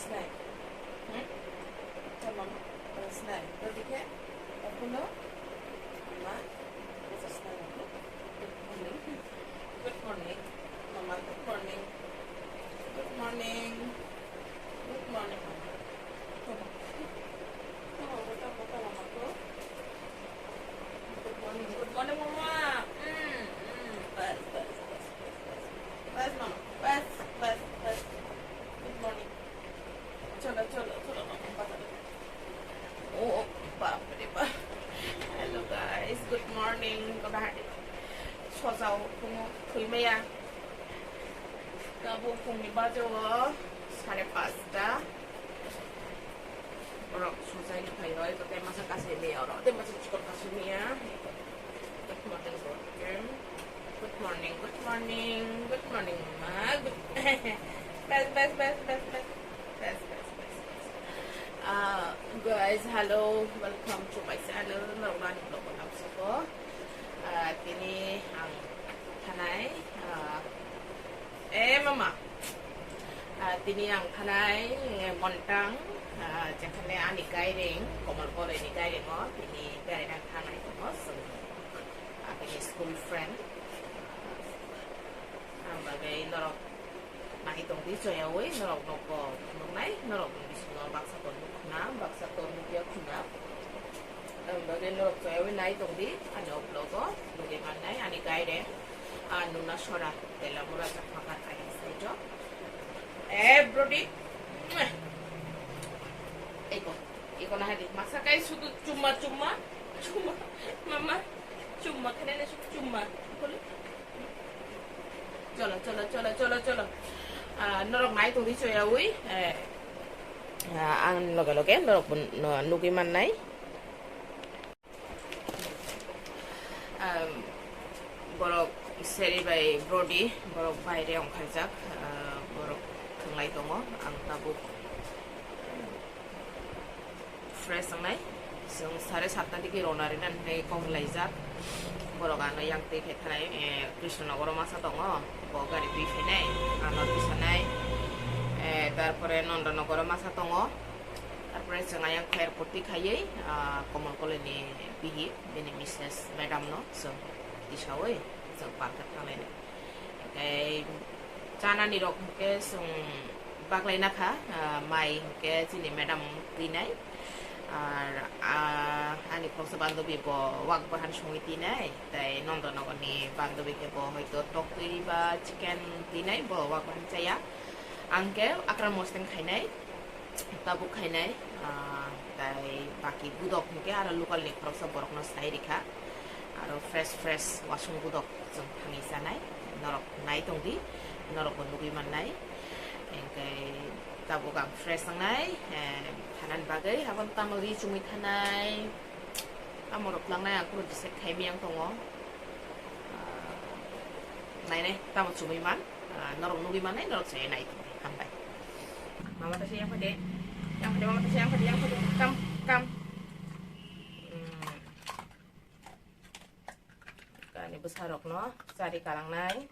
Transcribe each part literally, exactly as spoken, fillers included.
Snai. Hmm? Tamam. Snai. Todike. Okuno. Ma. Snai. Good morning. Good morning. Mama, good morning. Good morning. Good morning, Mama. Come on. Come on, come on, come on, come on. Good morning, good morning, Mama. Mm, mm. Bas, bas, bas, bas, bas. Bas, Mama. Bas, bas, bas. Good morning. Cholo, cholo, cholo, Mama. Bas, bas. Oh, bapre bap. Hello guys, good morning. Sojao phungo thwi maya. Tabuk phungni bajo o sare pasta. Borok sojai ni phai roi, tei masa kasai maya oro, tei masa chikon kasai maya. Good morning, good morning, good morning, good morning, ma. Good, bas, bas, bas, bas, bas. Bas, bas, bas, bas. Ah, guys, hello, welcome to my channel. Norok ani vlog o nang suko. Ah, tini ang thanai, ah, eh, mama. Ah, tini ang thanai, eh, Montang, ah, jekhane ani gairing, Komol Koloi ni gairing o, tini berai nang thanai tongo, so, ah, bini school friend. Ang bagwi norok nai tongdi choyawi, norok nogo nuknai, norok ni bisingo baksa tongo khuna, baksa tongo nukya khuna. Ang bagwi norok choyawi nai tongdi, ani o vlog o nugwi mannai, ani gairing, ah, nuna sora, tela mura chakma kar kaya side o. Eh, brody. Eko, eko na hadi, masa kai sudu chumma, chumma, chumma, mama, chumma, kene ne sudu chumma. Bolu. Cholo, cholo, cholo, cholo, cholo. Ah, norok nai tongdi choyawi, eh, ah, ang loge loge norok bo no-, nugwi mannai. Um, borok seri bai brody, borok baire ongkhaijak, ah, borok thwnglai tongo, ang tabuk fresh wngnai. Chwng sare satta digi rona rina hinwi kok laijak. Borok ano yang twi khe thanai, eh, Krishnanagar o masa tongo, bo gari twi phainai, ano twi sanai, eh, tarpore Nandanagar o masa tongo, tarpore chwng ayang khe airport twi khaiwi, ah, Komol Koloi ni bihik, bini missus madam no chwng tisawi chwng park khe thanglainai. Tei chanani rok hwnkhe chwng baklaina kha, ah, mai hwnkhe chini madam twinai. Ar, ah, ani khoroksa bandobi bo wak bahan songwi twinai, tei Nandanagar ni bandobi khe bo hoito toktwi ba chicken twinai, bo wak bahan chaya. Ang khe akran mosdeng khainai. Tabuk khainai, ah, tai baki budok hwnkhe aro local ni khoroksa borokno sai rikha. Aro fresh fresh wasung budok chwng thangwi chanai. Norok nai tongdi, norokbo nugwi mannai. Hwnkhe tabuk ang fresh wngnai, eh, thanani bagwi abo tamo ri chumui thanai. Tamo rok langnai ang kunu decide khaimiyang tongo. Ah, nainai tamo chumui man. Ah, norok nugwi mannai, norok se nai tongdi. Hambai. Mama ta se yang phade. Yang phade, mama ta se yang phade, yang phade. Kam, kam. Hmm. Kani bwsa rokno chari kalangnai.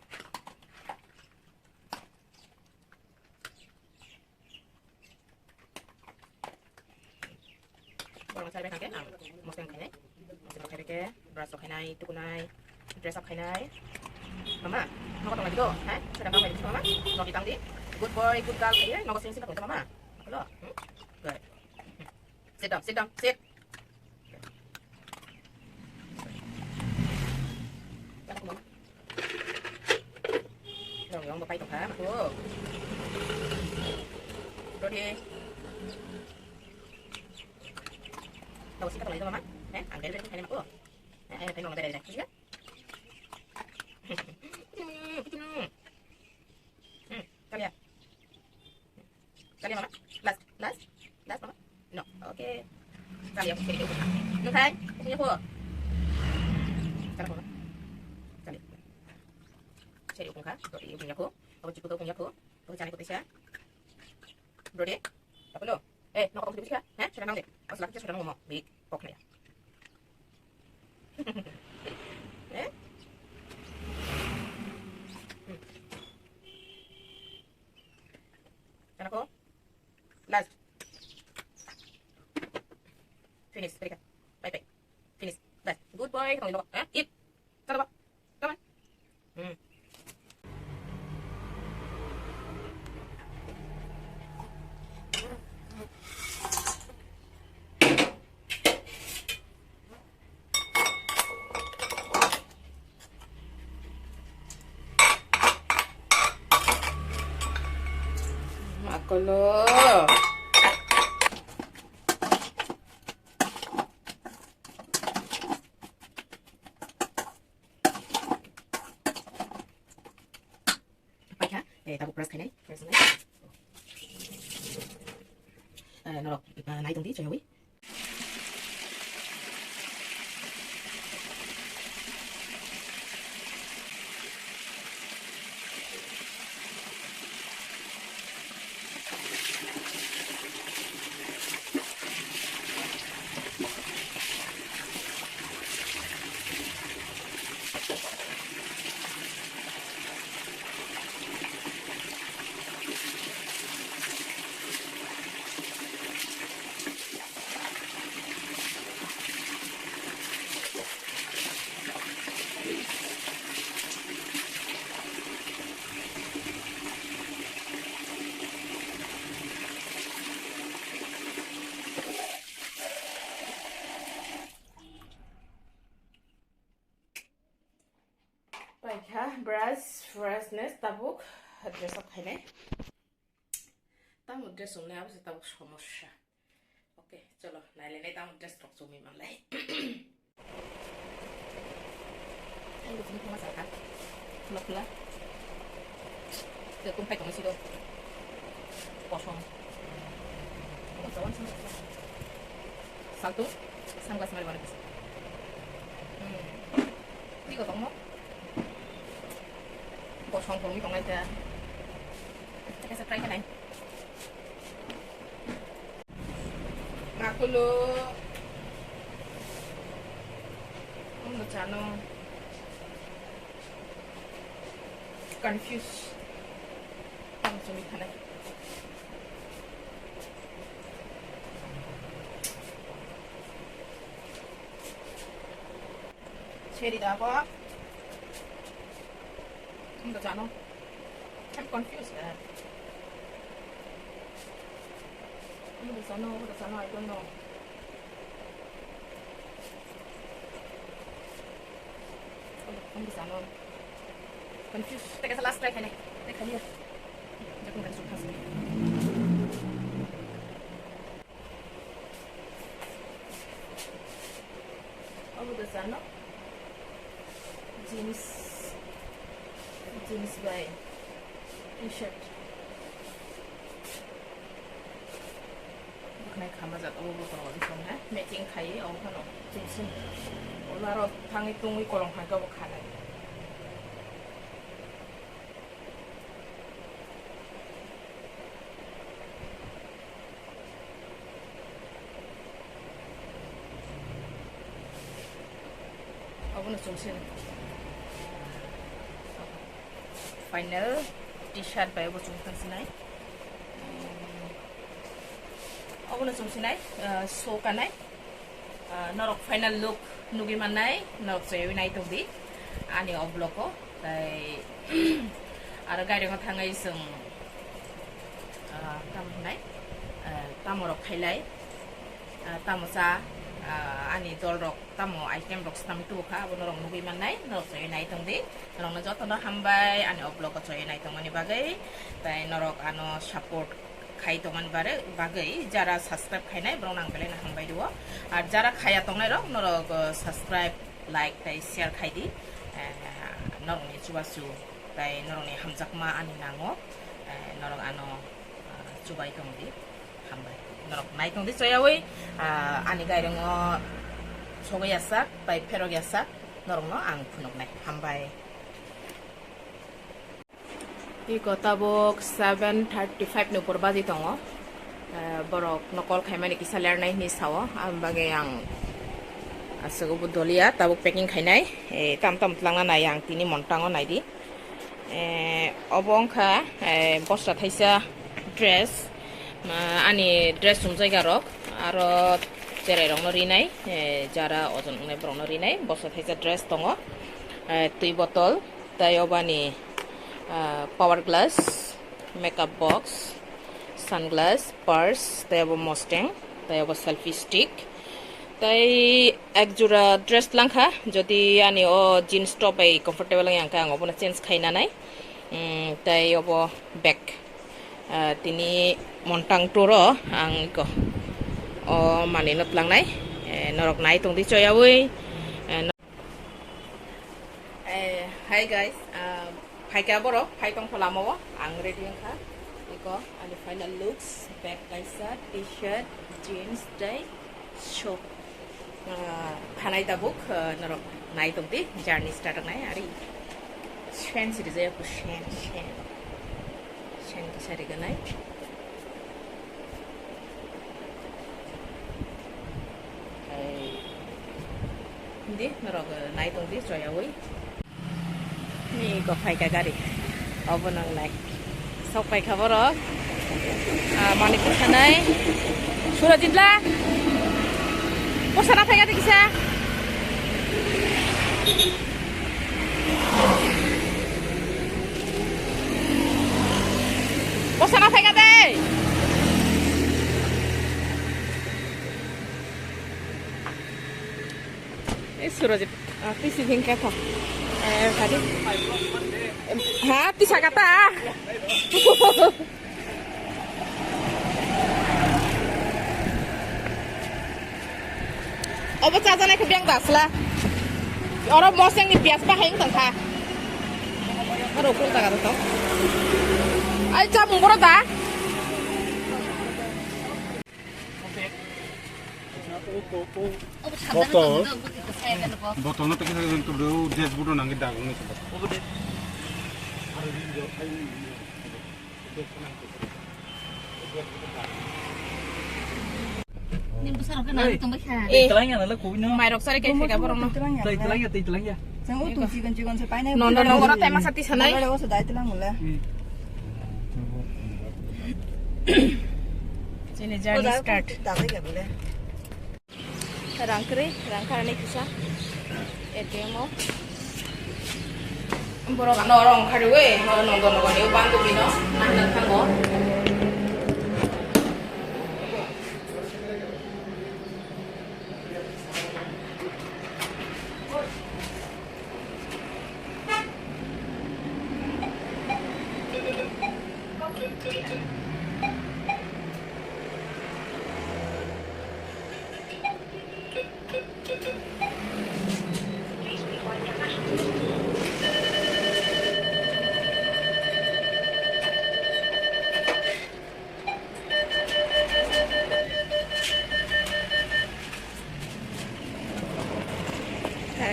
Borok chai bai kha khe ang moseng khainai. Moseng rok khai bai khe brush rok khainai, tukunai, dress up khainai. Mama, nogo tong lagi do, ha? Sodang kang bai mama, nogi tang di. Good boy, good girl khai, nogo sing sing tong mama. Hello. Hmm? Good. Sit down, sit down, sit. Rong rong bo pai tongkha mako. Rodi. Tau sika tolai mama. Eh, ang beri beri mako. Eh, eh, tengok beri beri. Sika. Hmm, come here. Kali mama. Last, last, last mama. No. Okay. Kali aku seri ukung. Nukai, ukungnya ko. Kali mama. Kali. Seri ukung ka. Rodi ukungnya ko. Aku cukup ukungnya ko. Aku cari ko bisa. Rodi. Apa lo? Eh, no, aku bisa. Hah? Sudah nang deh. Aku selagi sudah ngomong. Baik. Pokoknya. Eh? Hmm. Anak ko? Yes, very good. Bye bye. Finish. Bye. Good boy. Come on, eh? Eat. Come on. Come on. Hmm. Makolo. Paikha, eh, tabuk brush khainai, brush khainai. Eh, norok, eh, nai tongdi, choyawi. Paikha brush, freshness tabuk dress up khainai. Tamo dress wngnai abo se tabuk somosya. Okay, cholo, nailainai tamo dress rok chumui manlai. Ang bwswng thangma sakha. Khula khula. Tei kum phai tongwi sido. Kosom. Salto. Sunglass mari mari bisa. Hmm. Tiko tongmo. Kosom tongwi tongnai ta. Kaisa try khanai. Makulu. Ang bwchano confuse. Ang chumi khanai. Seri da ba. Ang bwchano. I'm confused, man. Ano bwsano, ano bwsano, I don't know. Ano bwsano. Confused. Teka sa last try khainai. Teka niya. Jakun kan sukha sa. Obo da sano. Jeans. Jeans bai t-shirt. Bwkhnai khama jat obo bottle o bisong ha. Matching khai obo phano. Jeans. Obo aro thangwi tungwi kolom hai khe obo khanai. Obono chwng se final t-shirt bai bo chwng thang sinai. Obono chwng sinai, ah, so kanai. Ah, norok final look nugwi mannai, norok chaywi nai tongdi ani o vlog o. Tai aro gairingo thangwi chwng, ah, tamo hwnai, ah, tamo rok khailai, ah, tamo cha, ah, ani dol rok tamo item rok swnamwi tubu kha, abo norok nugwi mannai, norok chaywi nai tongdi. Norokno jotono hambai ani o vlog o chaywi nai tongmani bagwi, tai norok ano support khai tongmani bare-, bagwi jara subscribe khainai borok nang belai no hambai rwo. Ar jara khaya tongnai rok norok, uh, subscribe, like tei share khai di. Eh, norokni chubachu tei norokni hamjakma ani nango. Eh, norok ano, uh, chubai tong di. Hambai. Norok nai tong di choyawi, uh, ani gairingo sogwi yasak tei pherok yasak norokno ang phunuknai. Hambai. Iko tabuk seven thirty five ni upor baji tongo. Eh, borok no call khaimani kisa lernai hinwi sao. Aboni bagwi ang aswk obo dolia tabuk packing khainai. Eh, tam tam twlangna nai ang tini montango naidi. Eh, obo wngkha, eh, bosra thaisa dress. Ma, ani dress chumjai rok. Aro Cherai rokno rinai, eh, jara ojon wngnai borokno rinai. Boso theisa dress tongo, eh, twi botol, tei obani, ah, power glass, makeup box, sunglass, purse, tei obo Mustang, tei obo selfie stick. Tei ek jora dress langkha, jodi ani o jeans top bai comfortable wngya hwnkhe ang obono change khainanai. Mm, tei obo bag. Ah, tini montang turo ang iko. O manino tlangnai. Eh, norok nai tongdi choyawi. Eh, no- Eh, hi guys. Ah, phaika borok, phai tongkha lamao. Ang ready wngkha. Iko ani final looks. Bag kaisa, t-shirt, jeans, tei shoe. Ah, thanai tabuk, ah, norok nai tongdi, journey start wngnai, ari sen siri jaya ku sen, sen. Sen kisa riganai. Hai. Hindi, norok, ah, nai tongdi, choyawi. Ni ko phaika gari. Obo nang nai. Sok paikha borok. Ah, Manik sanai. Surajit la. Bosana phaika de kisa. Bosana phaika de. Eh, Surajit, ah, tisi hingke tho. Eh, tadi. Em, ha, tisa kata. Obo chajanai khe biyang dasla. Oro moseng ni piyas bahai wng tongkha. Oro kung jaga tong. Ai, chamung boro da. Botol. Botol no tei kisa tubro dashboard o nangwi dago nai se. Ni bwsarok khe nang tongbai kha. Eh. Tei twlangya nalai kubui no. Mairok sari khe pheka borok no. Tei twlangya, tei twlangya. Chang o tung chigon chigon se painai. Nondo nogoro tai masa tisanai. Nogoro se dai twlang mole. Hmm. Chini journey start. Rang kwrwi, rang kharani kisa A T M o. Borok ano oro wngkha rwi, oro Nondon nogor ni o bandobino nahna thango.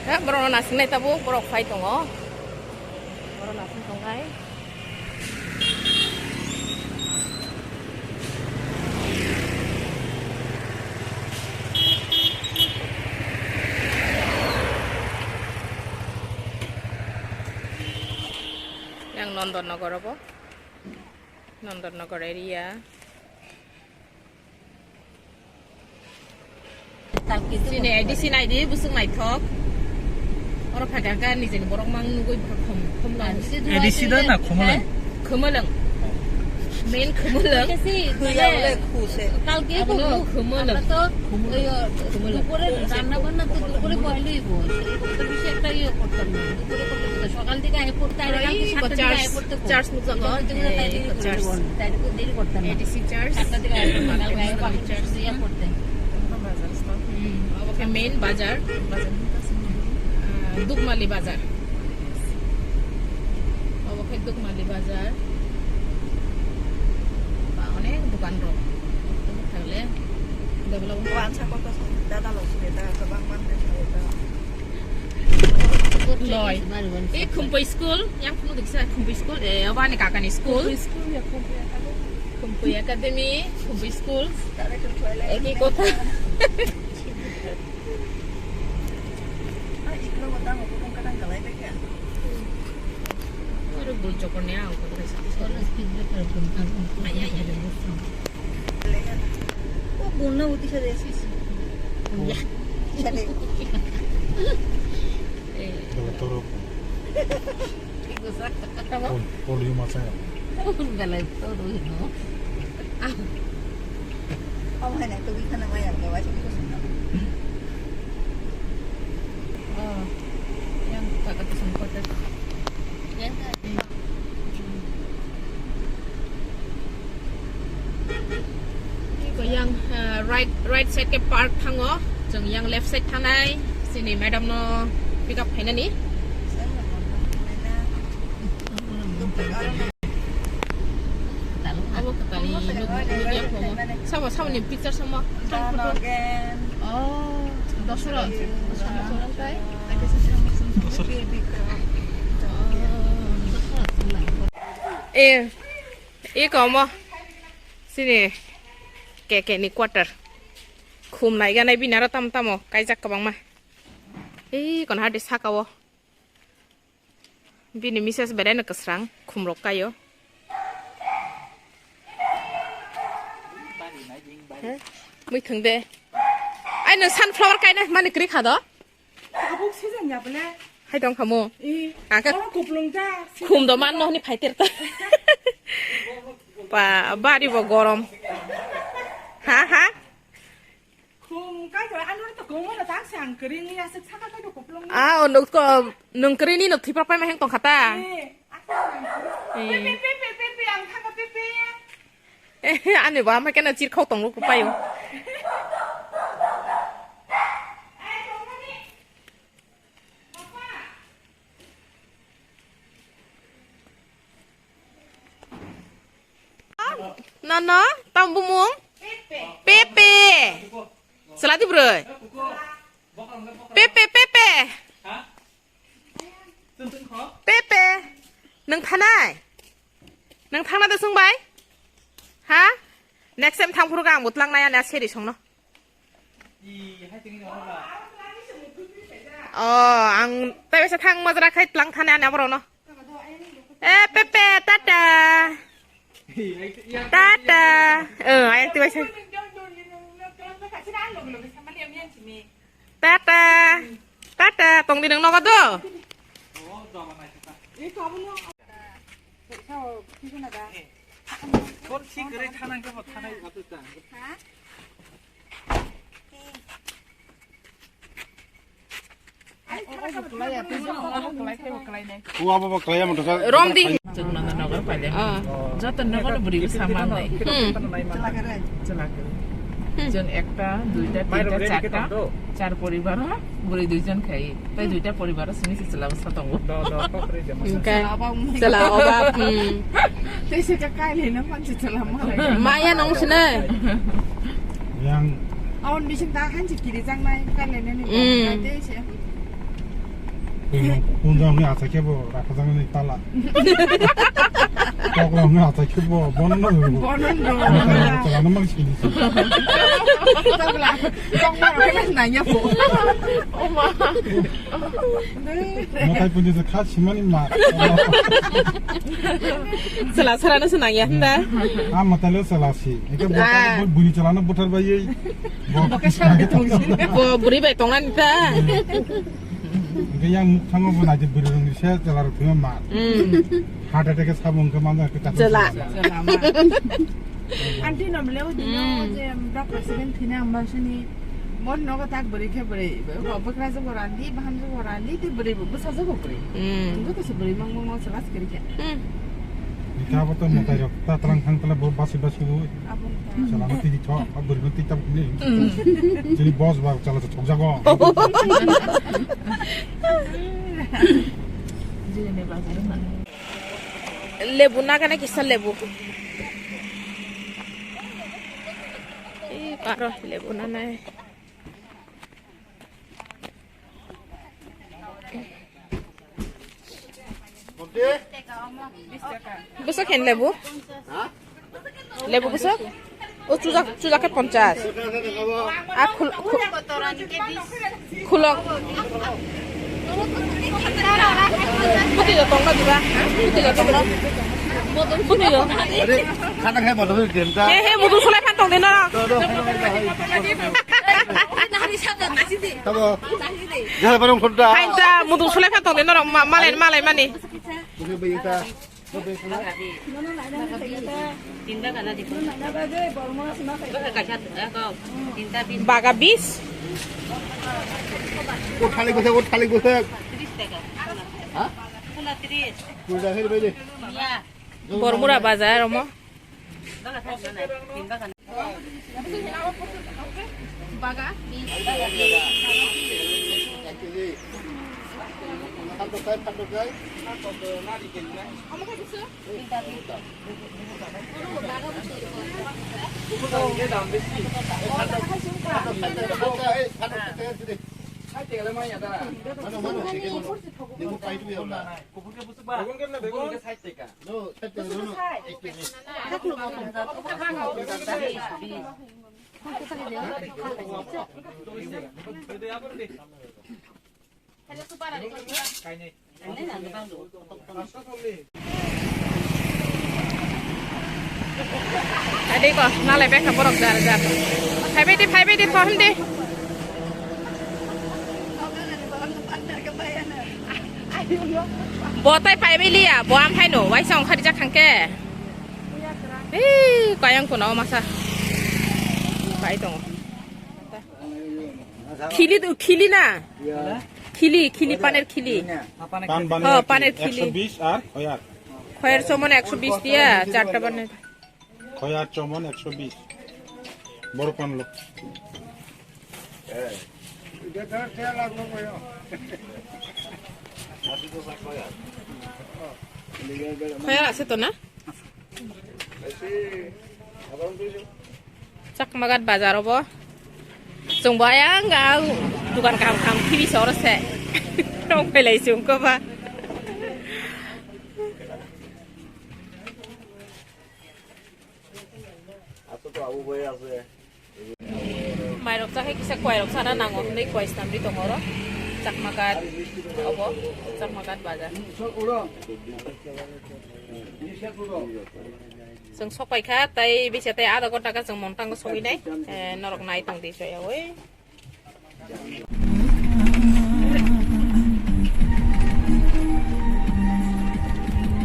Kha borokno nasingnai tabuk, borok phai tongo. Borok nasing tongnai. Yang Nondon Nogor obo. Nondon Nogor area. Chini A D C naidi, busuk naithok. Oro phaikha khe nijeni borok mang nugui bwkha khom, khom lang. A D C da na Khumulwng? Khumulwng. Main Khumulwng. Kalke abono Khumulwng. দুপুরে রান্না বান্না তো দুপুরে পয়লাই বল। তো বেশি একটা ইয়ে করতাম না। দুপুরে করতে করতে সকাল থেকে আয় পড়তে, আরে কালকে সাতটার দিকে আয় পড়তে কর। Church nukjakgo. Church. তাই তো দেরি করতাম না। A D C church. সাতটার দিকে আয় পড়তে, কালকে আয় পড়তে, ইয়ে করতে। Obo khe main bazar. Ah, Dukmali bazar. Obo khe Dukmali bazar. Ba, onek dokan rok. Thangle develop. Wansa koto dada lok sini da, kwbang manwi sini da. Loi. E Khumpui school, yang phunu diksa Khumpui school, e, obo ani kakani school. Khumpui school ya, Khumpui Academy. Khumpui Academy, Khumpui school. Eki kotha. Aro bul chokor ni ang kotha. Ay, ay, ay, ay. O bonna uti sa de. Belai toro. Pol-, polio masa ya. Belai toro hino. Kamu hai nai, tu bisa nama yang bawa sini ke sana. Oh, yang kakak tu sempat. Yang Iko yang, ah, right, right side ke park thango, chwng yang left side thangnai, chini madam no pick up khainani. Abo kwtalni nuk, nuk yang tongo. Sabo, sabo ni picture samo. Oh, dosra. Eh, Iko omo chini K K ni quarter. Khum naiganai bini aro tamo tamo kaijak kwbangma. Ei kono hadi saka o. Bini mises belai no kwsrang khum rok kaio. He? Muithung de. Ai no sunflower kaina mani kwrwi kha do? Tabuk season ya bole. Hai tong khamu. Eh, Aka oro kuplung ta. Khum do man no ni phaiter ta. Pa bari bo gorom. Ha, ha. Khum kai to anu to khum na ta sang kring ya sik saka kai to kuplung. Ah, ono ko nung kring ni no thipra pai ma heng tong khata. Eh, asa. Eh. Pe, pe, pe, pe, pe, pe, ang thaka pe, pe. Eh, ani ba ma kena chir khau tong lu ku payo. Nono, tamo bumung? Pepe. Seladi bwrwi. Pepe, pepe. Pepe. Nung thanai? Nung thangna da sung bai? Ha? Next time thang phuru ang butlang naya na seri songno. Oh, ang tei besa thang majra khai tlang thane ani aborok no. Eh, Pepe, tata. Tata. Eh, ayang tei besa. Tata. Tata, tong di nang nogo do. Rom di. Chwng nono nogo pailai. Ah. Joto nogo no bwrwi bwsa manwi. Hmm. Chwla kwrwi. Hmm. Chwng ekta, duita, tinta, charta, char poribar o bwrwi duijon khai. Tai duita poribar o simi se chwla bwsa tongo. Hwnkhe chwla obab, hmm. Tei se khe kailai no manse chwla malai. Maya nong sinai. Yang. Aon bising ta hanse kiri jangnai kailai nani. Hmm. Tei se. Punjak ni achai khe bo rakha jang ni tala. Tokla ni achai khe bo bono no. Bono no. Tokla no mang sini. Tokla. Tokla no nanya bo. Oma. Matai punjak kha simani ma. Chwla sara no se nangya hwnba? Ah, matai lo chwla si. Eke bo buri chwla no buthar bai. Bo bwrwi bai tongnani ta. Hwnkhe yang mukhango bo naidi bwrwi rwngni se chwla rok thwima ma. Hmm. Heart attack e sabo hwnkhe manjak khe chwla. Aunty no mleo dino je doctor second thina amba sini. Mon nogo tak bwrwi khe bwrwi. Bo bwkra jogo randi, baham jogo randi, tei bwrwi bo bwsa jogo bwrwi. Hmm. Joto se bwrwi mang mang chwla se kwrwi khe. Hmm. Hwnkhe abo to mwtai rok ta tlang thang tla bo basi basi bo. Abo wngkha. Chwla no twi tho, a bwrwi no twi ta bini. Hmm. Chini boss ba chwla chok jago. Lebu nagana kisa lebu. Ei, paro lebu nanai. Bwswk khe lebu? Lebu bwswk? O chujak, chujak khe ponchas. A khul-, khu-, khulok. Bwtwi da tongno diba? Bwtwi da tongno? Sini yo. Are, khana khai bodo din ta. He, he, mudu sulai phan tong din na. Do, do, khana khai. Tabo. Jala barong khonta. Hai ta, mudu sulai phan tong din na, ma-, malai, malai mani. Bukan begitu. Baga bis. Ot khalik bwswk, ot khalik bwswk. Ha? Kuda hel bai de. Bormura bazar omo. Baga bis. Adi ko, nalai beka borok jar jar. Phaibai di, phaibai di, thohim di. Bo tai phaibai liya, bo am phaino, waisa ongkhari jak khangke. Hei, kayang kuna o masa. Pai tongo. Khili tu, khili na? Khili, khili, paner khili. Pan Oh, baner paner khili. Ekso bis ar khoyar. Khoyar somon ekso bis dia, charta baner. Khoyar somon ekso bis. Boro pan lo. Khoyar ase to na? Chakmagat bazar obo. Chwng bo ayang ga dukan kaham kaham khibi se oro se. Tong phailai chwng ko ba. Mairok chakhe kisa koirok sana nango hwnwi koi snamri tongo oro. Chakmagat obo, Chakmagat bazar. Chwng sok paikha, tai bisa tai adha ghonta khe chwng Mongtango sogwi nai. Eh, norok nai tong di soya oi.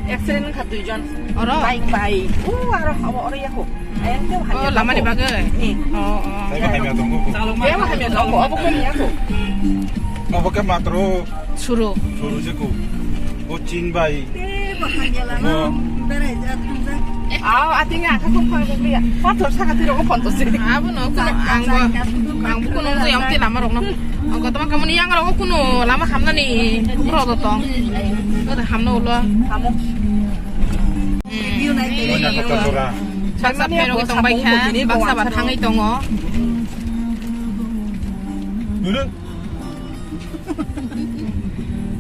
Accident wngkha duijon. Oro? Bike bai. U aro abo oro yako. Ayang teo Oh, hamya lamani bako. Bagwi? Eh. Oh, oh. Taibo hamya tongo ko. Taibo hamya tongo, abo khe hamya ko. Abo khe matro Suru. Suru je ko. O chin bai. Taibo hamya lama. Oh. Berai ja thang ja. Aw, ating ya, aku phone ko ya. Pathor saka tiro ko phone to se. Abo no, kuno ang bo, ang bo kuno yang ti lama rok no. Ang ko tama kamu ni yang rok kuno lama hamna ni bro do tong. Ko hamna ulo. Kamu. Baksa pherogwi tongbai kha, baksa ba thangwi tongo.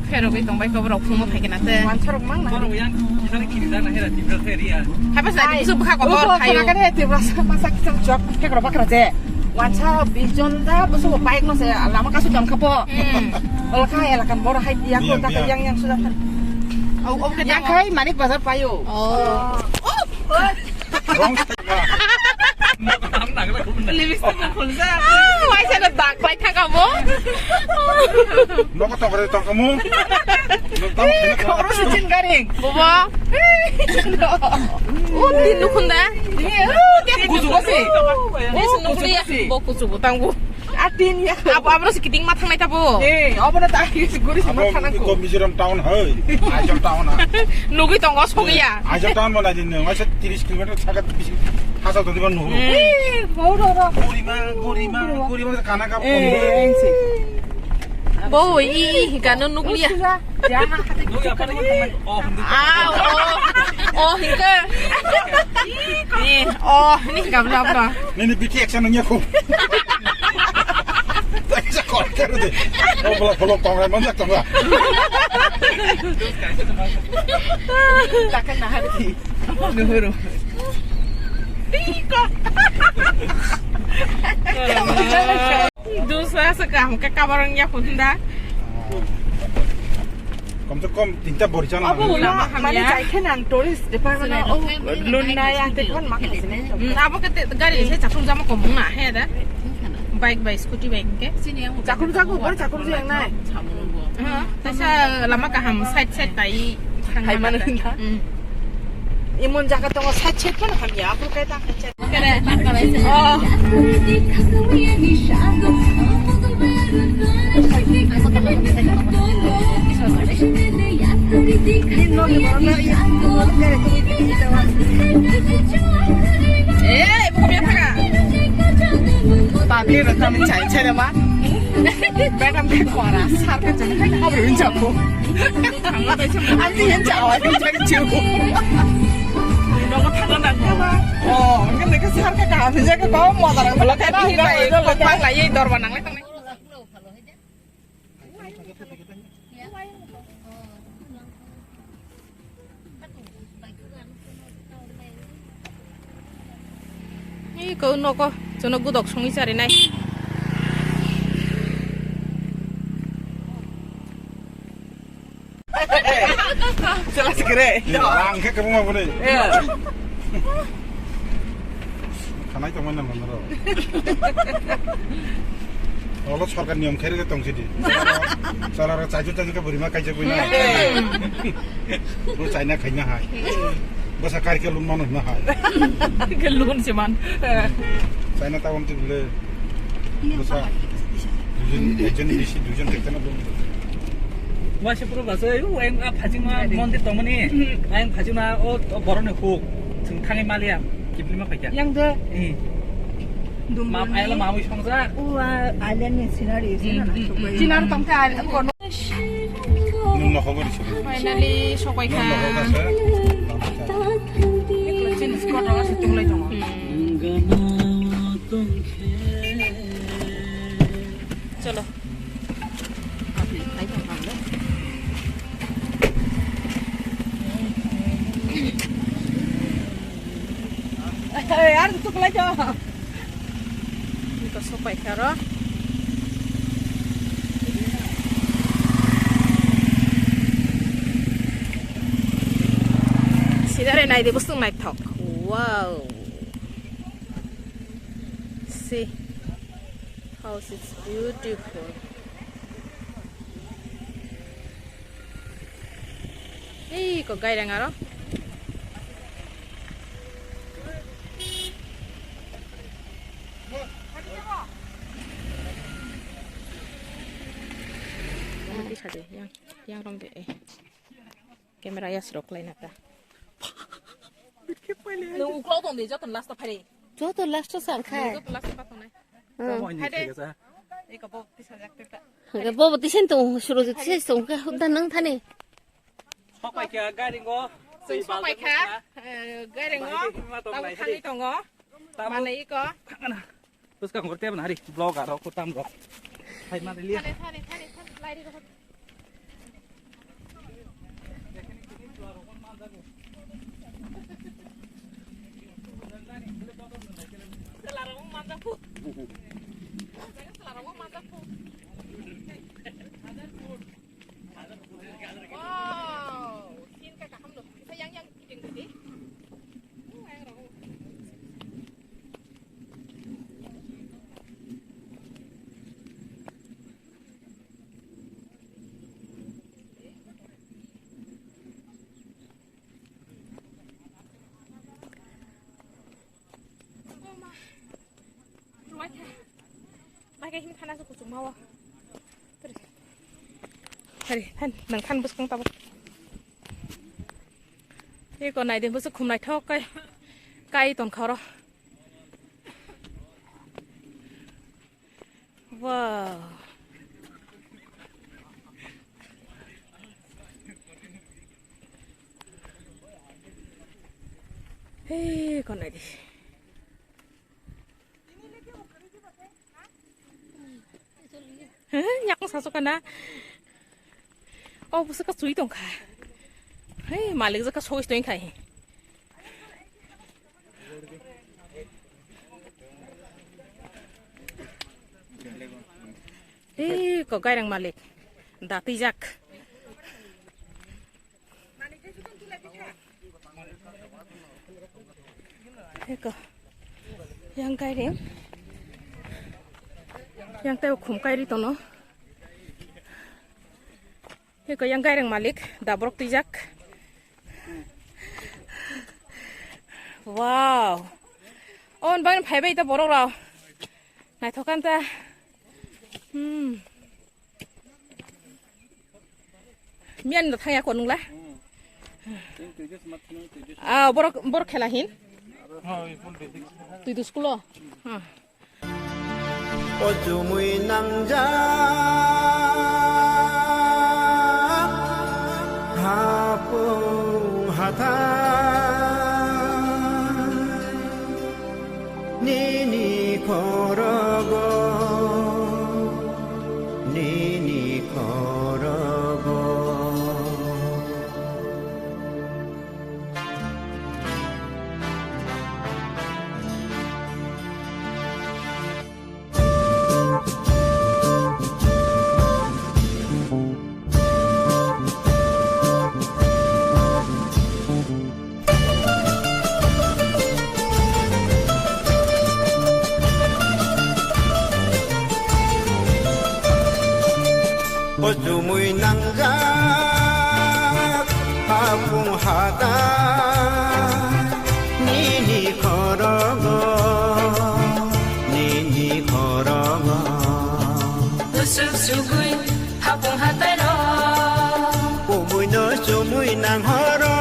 Pherogwi tongbai kha borok phungo phaikhe na te. Wansarok mang na. Haiba sa ai, busu bwkha kotor obo thayo. Khana khe Tiprasa masa kicham chok phekrok bakra je. Wansa bis jon da busu bike no se lama kasu jon khapo. Hmm. Ol kha elakan bor hai ya ko ta yang yang sudah. Au, au, yang khai Manik Bazar payo. Oh. Lipstick ko khulsa. Ah, waisa na dak pai thaka mo. Nogo tokre tokamu. Khoro si chin garing. Bobo. O tin nukhunda. Kuchu basi. Kuchu basi. Bo kuchu botang bo. Atin ya. Abo, abo si kiting ma thangnai tabo. Eh, abo na ta guri si ma thangnai ko. Mizoram town hai. Aizawl town ha. Nugui tongo sogya. Aizawl town mana din nang. Aisa tiris kilometer saka bisi. Hasa to diban nuhu. Eh, ho ro ro. Gurima, gurima, gurima kana ka. Eh, ensi. Bo i i hika no nukliya. Ah, oh, oh, hingke. Eh, oh, ini hingke bla bla. Nini B T X anu nyaku. Tak bisa korker deh. Oh, belok belok tongrai manjak tongrai. Takkan nahan di. Nuhuru. Tiko. Dusa se kaham ke kabarang ya punda. Kom se kom tinta bori chana. Abo lama hamya. Mane jai khe nang tourist department o lun na ya te kon ma khasne. Hmm, abo kete gari se chatung jama kom na he da. Bike bai scooty bai ke. Chakur jago bor chakur jeng nai. Ha, tesa lama kaham side side tai. Hai mano hinda. Hmm. Imon jaga tongo side side kan hamya. Abo kai ta side side. Kere. Oh. Eh, bukan biasa kan? Public rekam cai cai nama. Madam ke kuara sar ke jadi kan kau berunjuk. Ang ni yang jawab yang cari cium. Nogo thangna nangkhe ba. Oh, hwnkhe nokhe sar khe kaham hwnjak khe kok moda rang. Bwlwkhe bini bai kokbak laiwi dorba nanglai tongnai. Ei ko nogo jono gudok songwi charinai. Sela sikire. Ang khe kwbangma bwrwi. Khanai tongmani nang manro. Olo sorkar niyom khairok tong sidi. Salara chaijo chaijo khe bwrwi ma kaijak bwina. Bo chaina khaina hai. Bwsa kari khe lun mano hina hai. Khe lun se man. Chaina tabon tibile. Bwsa. Duijon, ekjon bisi, duijon ekjon lun. Waisa puro basa, o ayang a phajingma mondir tongmani. Ayang phajingma o, o borokni huk. Chwng thangwi maliya. Kiphilma phaikha. Yang de. Hmm. Dum Mam dum ayala ni. Mamwi songjak. O a island ni scenery se na. Hmm, hmm, hmm. Chinar tongkha island kono. Nwng nokhogwi risi. Finally, sokpai kha. Nwng nokhogwi risi. Jeans kotor se tunglai tongo. Hmm. Chalo. Hey, ar tuklai to. Iko sopai karo. Sidare nai de busung nai thok. Wow. See how it's beautiful. Ei ko gairang aro. Yang, yang rom de, eh. Camera ya srok lai nata. Nung uklok tong de joto last phai. Joto last sar khai. Joto last pa tongnai. Hmm. Hai de. Eko bo tisa jak tita. Hwnkhe bo bo tisen tong, suru tisen tong khe hubda nang thani. Sopai kha gari ngo. Sopai kha, eh, gari ngo. Tabu thani tongo. Tabu. Mane iko. Bwskang hor tebna hari vlog aro ko tam rok. Hai mane liya. Thani, thani, thani, thani, lai ri rok. Wow, sin ka kaham lo. Kisa yang yang kiting tadi. Hai, hai, nang than bwskang tabuk. Eko naidi bwswk khum naithok kai, kai tongkha oro. Wow. Hey, kon naidi. Yakung sasu kana. Oh, busa ka sui tong kha. Hey, malik jaka soi tong kha. Hey, ko gairang malik. Dati jak. Eko. Yang kairing. Yang tei khum kairi tono. Eko yang kairing malik, dabrok twijak. Wow. On ban phai bai ta borok rao. Naithokan ta. Hmm. Miyan da thangya ko nungla? Ah, borok, borok khela hin? Twi dus kulo? Ah. O chumui nangjak hapung hathai. Nini khorogo, nini khorogo. O chumui nangjak hapung hathai nini khorogo, nini khorogo. Busuk sugui hapung hathai rok. Kubui no chumui nang horo,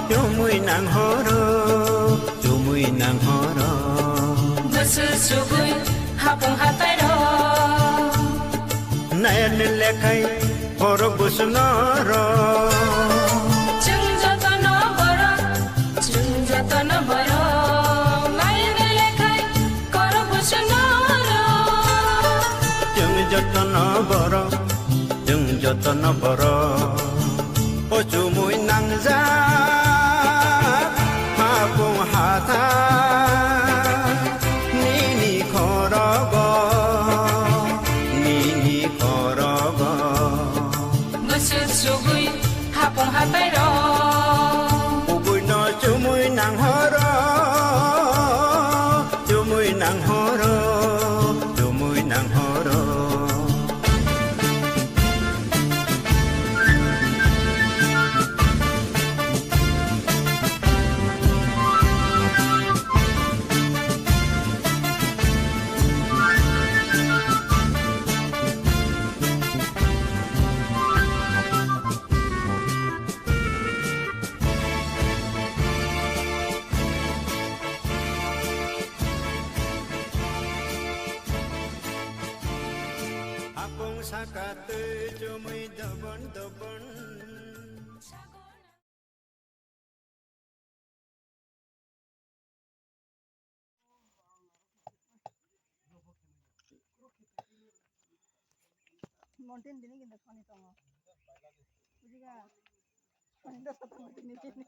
chumui nang horo, chumui nang horo. Busuk sugui hapung hathai rok. Nayani lekhai borok busu noro. Chwng jotono borok, chwng jotono borok. Nayani lekhai borok busu noro. Chwng jotono borok, chwng jotono borok. O chumui nangjak hapung hathai nini khorogo, nini khorogo. Busuk sugui hapung hathai rok. Kubui no chumui nang horo, chumui nang horo, chumui nang horo. Hapung saka twi chumui dobon dobon. Mountain bini kinda thani tongo. Bujiga. Thani da sa tongo bini bini.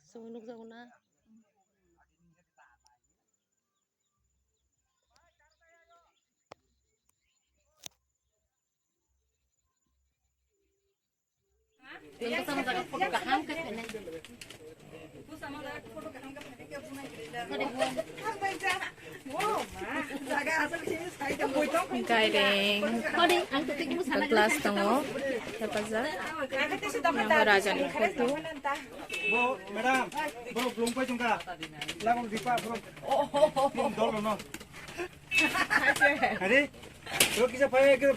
Sung nukjago na. Gaireng. Glass tongo. Hepaja. Yang raja ni photo. Bo, madam, bo blung pai tongka. Labang dipa, bro. Tin dol no. Are, bro, kisa pai ke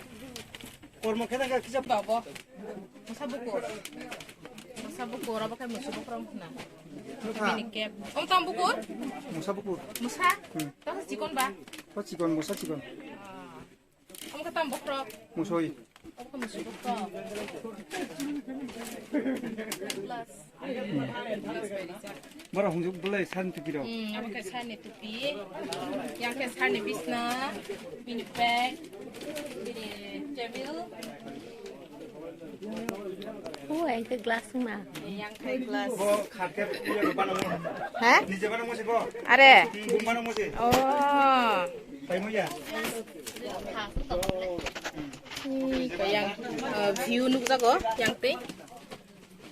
kormo khena ka kisa. Babo. Musa bukur. Musa bukur, abo kai musa bukur na. Musa. Ini kep. Om tam bukur? Musa bukur. Musa? Hmm. Tam chikon ba? Pa chikon, musa chikon. Ah. Omo khe tamo bokhorok? Musoi. Omo khe musoi bokhorok. Plus. Plus bai rijak. Bora hwnjak belai sani tupi rok. Hmm, omo khe sani tupi. Yang khe sani bisna, bini bag, bini table. Oh, yang khe glass ma. Yang khe glass. Bo khat khe bana mo. Ha? Nije bana mo se bo. Are. Hmm, bung bana mo se. Oh. Pai mo ya. Hmm, yang, eh, view nukjago, yang twi.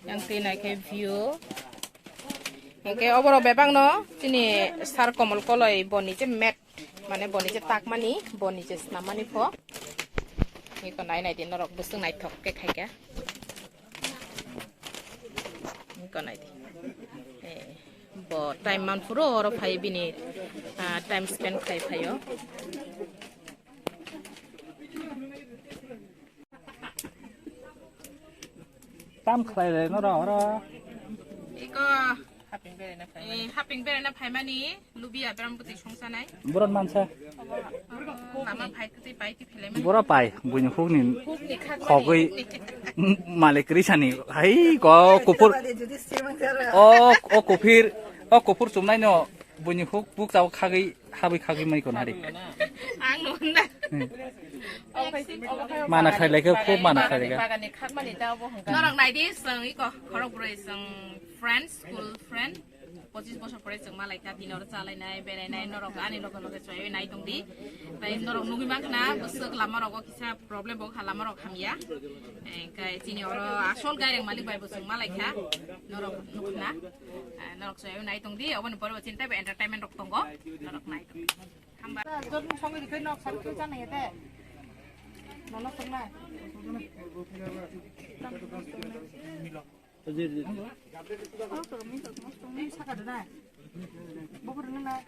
Yang twi naikhe view. Hingke oborok bebakno chini sir Komol Koloi boni je mat, mane boni je takmani, boni je snamani pho. Iko nai nai di norok bwswk naithok khe khaikha. Iko nai di. Eh, bo time man phuru oro phai bini, ah, time spend khai phaio. Tam khlai le no ro ro. Iko haping bere na phai. Eh, haping bere na phai mani lubia bram buti songsa nai. Buron mansa. Lama phai kuti pai ti phele mani. Bura pai buini hukni hukni khak khogwi mani. Malik risani hai ko kupur. O o kupir o kupur chumnai no buini huk buk chao khagwi. Habwi khagwi mai kon hari. Ang nuna. Hmm. Mana khlai laikha, khub mana khlai laikha. Bagani khakmani da bo hwnka. Norok naidi, chwng iko khorok broi chwng friends, school friend. Pochis bosor pore chwng ma laikha, tini oro cha lainai, berai nai, norok ani loge loge chwng nai tong di. Tai norok nugwi mankha na, bwswk lama rogo kisa problem bo kha, lama rok hamya. Engkai chini oro asol gaireng malik bai bo chwng ma laikha, norok nukna. Ah, norok soyo nai tong di, oboni pore bo chini taibo entertainment rok tongo, norok nai tong di. Hamba. Jor mung songwi rikhe nok sari khe chana ya de. Nono songnai. Saka de nai. Bubur nang nai.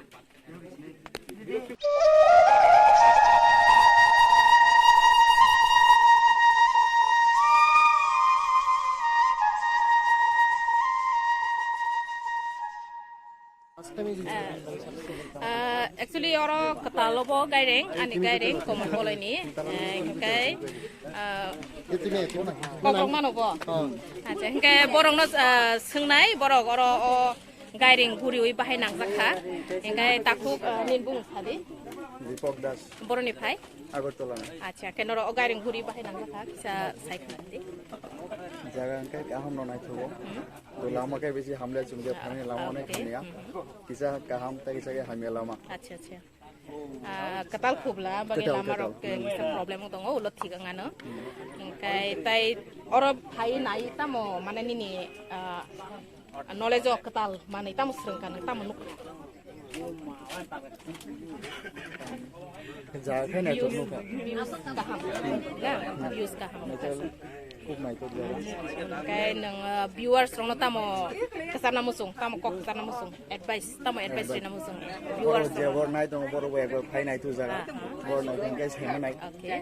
Ah, actually, oro kwtal obo gaireng, ani gaireng, Komol Koloini, eh, hingkai, ah, kokrok mano bo. Acha, hingkai borokno, ah, swngnai, borok oro o gaireng guriwi bahai nangjak kha, hingkai takhuk, ah, nini bumung sadi. Deepak Das. Boroni phai? Agartala ni. Acha, khe norok o gaireng guri bahai nangjak kha, kisa sai khna di. Jaga hingkai kaham no naithogo. Hmm. To lama khe bisi hamle chwng je thani lama nai hamya. Kisa kaham tei kisa khe hamya lama. Acha, acha. Ah, kwtal khubla, bagwi lama rok khe kisa problem tongo, ulo thik wng ano. Hingkai tai oro phai nai tamo, mane nini, ah, knowledge o kwtal manwi tamo swrwng kha nang, tamo nuk. Jaga khe naithok nukha. Views kaham. Na, views kaham. Naithok, khub naithok jaga. Khe nwng, uh, viewers rokno tamo kwcharna muchung, tamo kok kwcharna muchung, advice, tamo advice rina muchung. Viewers rok. Jebor nai tongo, borok bo ekbar phai naithok jaga. Ah. Borok no hingke saima nai. Okay.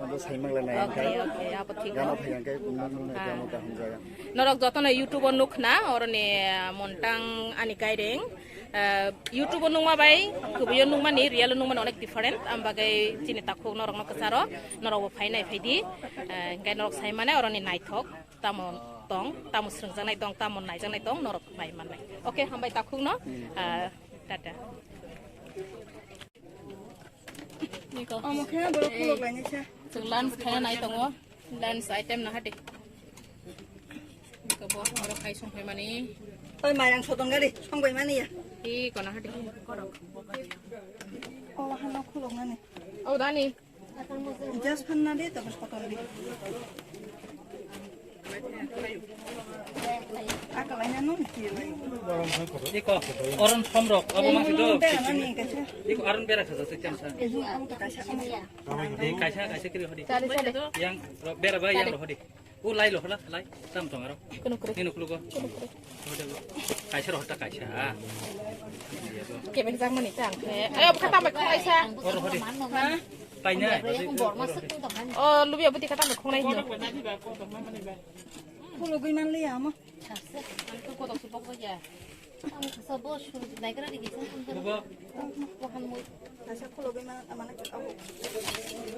Abo saimang le nai hingke. Okay, okay, abo thik. Gana phai hingke kumna nung nai tamo kaham jaga. Norok jotono YouTube o nukna, oroni, uh, montang ani gaireng. Ah, YouTube o nungma bai, kubui o nungmani, real o nungmani onek different. Am bagwi chini takhuk norokno kwcharo, norokbo phai nai phai di. Ah, hingke norok sai mane oroni naithok, tamo tong, tamo swrwngjaknai tong, tamo naijaknai tong, norok bai mannai. Okay, hambai takhukno. Ah, tata. Niko. Omo khe borok khulok lainai se. Chwng lunch khaina nai tongo. Lunch item na hati. Niko bo oro khai song phaimani. Oi, mairang sotong gari, song bai mani ya. Iko na hati. O, hano khulok nani. O, dani. Just phanna de, tapos kotor de. Iko, oron somrok, abo ma sido. Iko aron bera khaja se chamsa. Di kaisa, kaisa kiri hodi. Yang ro-, bera bai, yang ro hodi. O lai lo hola, lai. Tam tong aro. Ni nuklugo. Kaisa ro hota kaisa. Kebek jang mani tang. Ayo, kata mek kaisa. Oro hodi. Paina. O, lubi abuti kata mek khongnai hino. Khulugwi man liya amo. Ang tu kotok supok ba ya. Ang sabo sun nai kara digi sun sun. Bubo. Wahan mui. Asa khulugwi man amana abo.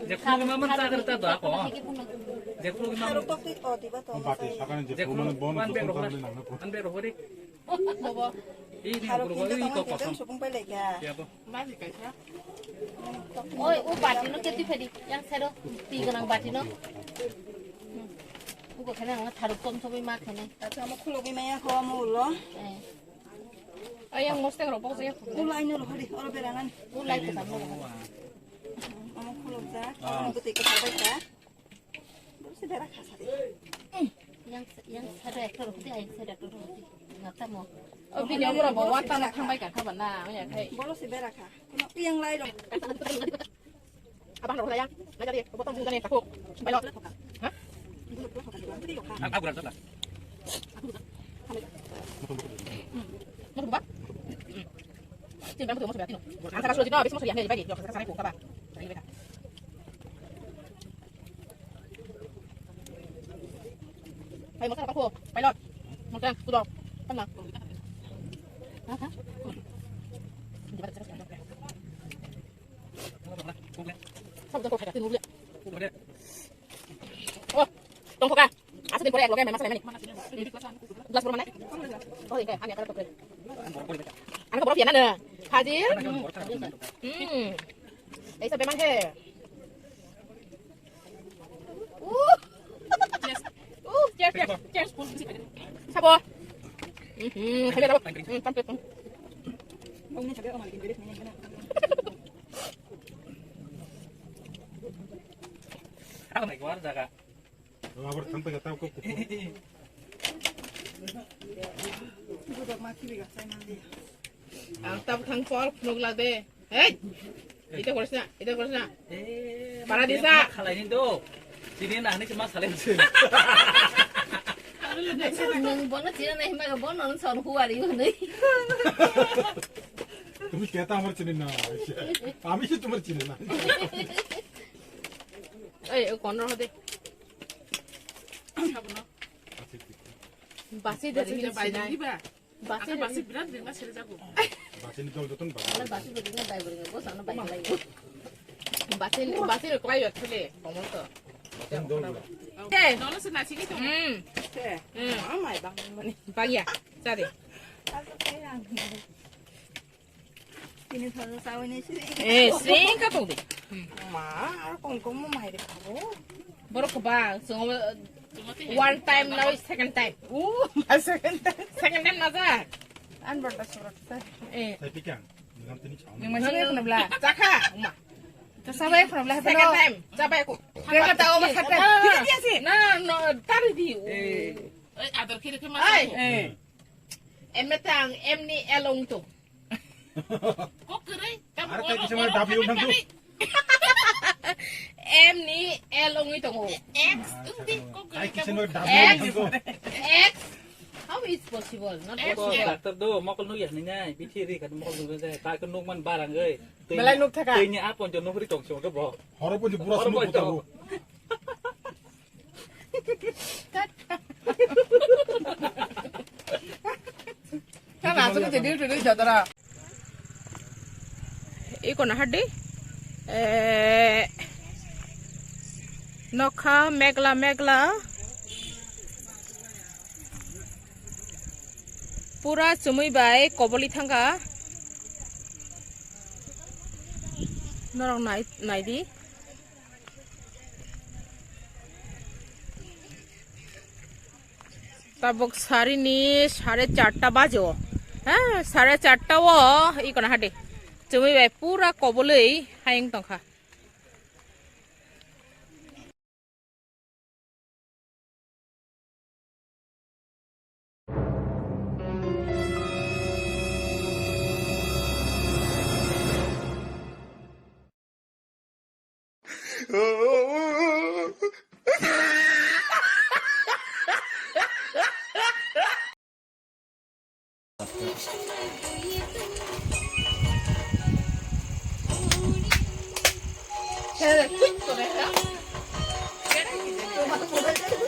Je khulugwi man man ta kar ta ba ko. Je khulugwi man. Haruk tok ti o diba to. Bati sakani je khulugwi man bon to ton ta le nang na ko. An be rohori. Bobo. Ini khulugwi ini ko ko. Supung pai le ya. Ya bo. Oi, o bati no keti phedi, yang sero, ti ganang bati no. Hmm. Ugo khana ang tharuk tom sobi ma khana. Acha, amo khulogwi maya kho amo ulo. Eh. Ay, yang mosteng ro bok jaya. Ulo aino ro hori, oro berangan. Ulai ko tamo. Khulumjak, ah, aboni bwtwi kwchar bai kha. Borok se bera kha sari. Yang, yang sari ekta rwdi, ayang sari ekta rwdi. Nga tamo. O bini omoro bo watano thangbai kha, kha ba na, oya khai. Borok se bera kha. Kuno yang lai rok. Abang rok laya, laya di, botol bung jani, kapuk, bailo. Ha? Ang, aku rasa lah. Mau coba? Sini, kamu tuh mau coba, Tino. Angkat kasur, Tino, habis mau coba, ya, ya, ya, ya, ya, ya, ya, ya, ya. Hai, mau coba, aku, pilot. Mau coba, kudo, tenang. Hah? Sabda ko khaga tin uble. Oh, tong khoka. Asa din pore ek loge mema sale mani. Glass pore mane? Oh, ini kayak hanya kalau tokre. Anak borok ya nana. Hajir. Hmm. Kaisa bemang he. Uh. Uh, cheers, cheers, cheers. Sabo. Hmm, kami dapat. Hmm, tampil. Aku naik luar jaga. Abar sampai kata aku kuku. Ang tab thang pol phunuk la de. Hey! Ita korsna, ita korsna. Eh, Paradisa. Khalai ni do. Sini nah ni cuma saling sih. Nung bono cina nahi maga bono nung son huari hunui. তুমি কেতা আমার চিনি না? আমি কি তোমার চিনি না? Ei, o konro hode. Basi de ringin sinai. Basi de basi birat ringma sere jago. Basi ni dol joton basi. Ala basi de ringin bai ringin bos ana bai lai. Basi basi ro kwai yo thule komol to. Basi ni dol joton. Te. Dolo se na sigi to. Hmm. Te. Hmm. Amai bang mani. Bagya. Sade. Tini thojo sawi ni sri. Eh, sri ka tong di. Ma, ar kong kong mo mai de kabo. Borok ba, so one time na second time. Uh, second time. Second time na ja. An borok ta surat ta. Eh. Sai pikang. Nang tini chao. Nang masih kena bela. Chakha. Ma. Terus apa ya kena bela? Second time. Coba aku. Dia kata apa second? Dia dia sih. Na no tari di. Eh. Eh, ador kiri ke mas. Eh. Em na tang em ni elong to. Kok kwrwi? Ar kai kisa ma W nang tu. M ni L wngwi tongo. X wngdi, kok kwrwi. Kai kisa ma W nang tu. X. How is possible? Not possible. Doctor do mokol nuk ya ni nai. Bithi ri kan mokol nuk nai. Ta ko nuk man barang oi. Belai nuk thaka. Tei ni apon jo nuk ri tong simo ke bo. Horo pon jo pura sumuk putar bo. Kan asuk jadi duduk jadara. Iko na hadi. Eh, nokha megla megla. Pura chumui bai koboli thangkha. Norok nai, naidi. Tabuk sarini sare charta bajo. Ha, sare charta o iko na hade. Chumui bai pura koboloi hayung tongkha.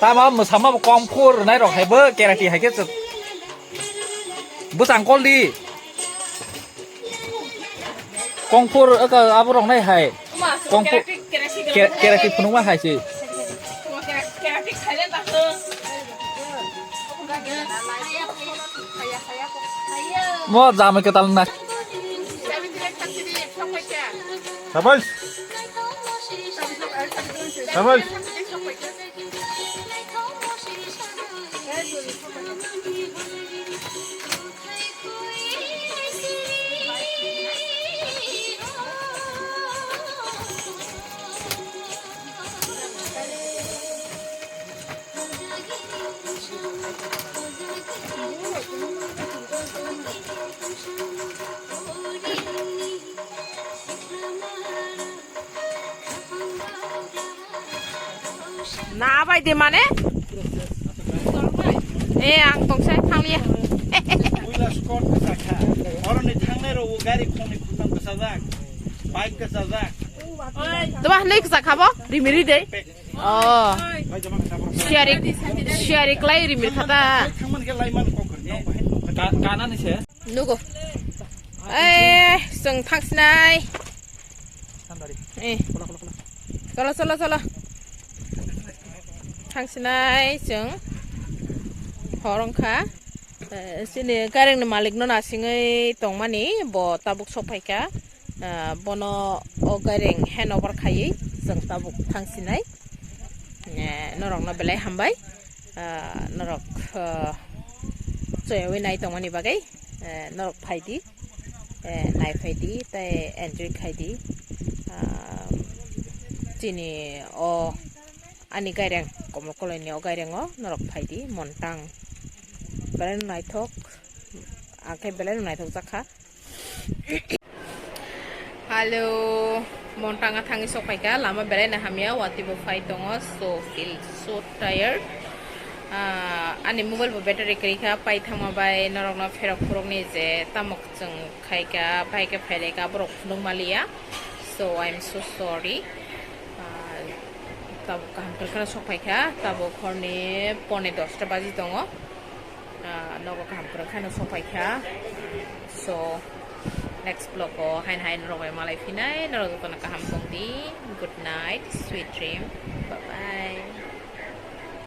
Tamo mwsama bo kong phur nai rok hai bo karate hai khe chwk bwsang kol di. Kongphur aka abo rok nai hai. Kongphur karate phunukma hai se. Mo jamai kwtal na. Sabash. Sabash. Na bai de mane? Eh, ang tongsa thanglia. Puila skor kwchakha. Oroni thangnai rok gari khongni khungtham kwchajak. Bike kwchajak. Tuma nei kwchakha bo? Rimiri de. Oh. Siari, siari klai rimir khata. Thangman khe laiman kok. Ka-, kanani se? Nugo. Eh, seng thangsinai. Eh. Cholo, cholo, cholo. Thangsinai chwng hor wngkha. Eh, chini gairengni malikno nasingwi tongmani bo tabuk sokphaikha. Eh, bono o gaireng handover khaiwi chwng tabuk thangsinai. Eh, norokno belai hambai. Ah, norok, ah, chwngwi nai tongmani bagwi, eh, norok phaidi, eh, nai phaidi, tei enjoy khaidi. Ah, chini o ani gaireng, Komol Koloini o gairengo norok phaidi, Montang. Belai no naithok, ang khe belai no naithok jakha. Hello, Montanga thangwi sokphaikha, lama belaina hamya, watwi bo phai tongo, so feel so tired. Ah, ani mobile bo battery kwrwi kha, pai thangma bai norokno pherok phurokni je tamo chwng khaikha, bai khe phailaikha, borok phunuk maliya, so I'm so sorry. Ah, tabuk kaham kwrwngkheno sokphaikha, tabuk horni pone dosta baji tongo. Ah, nogo kaham kwrwngkheno sokphaikha. So, next vlog o haino haino rogwi malai phinai, norok jotono kaham tongdi. Good night, sweet dream. Bye bye.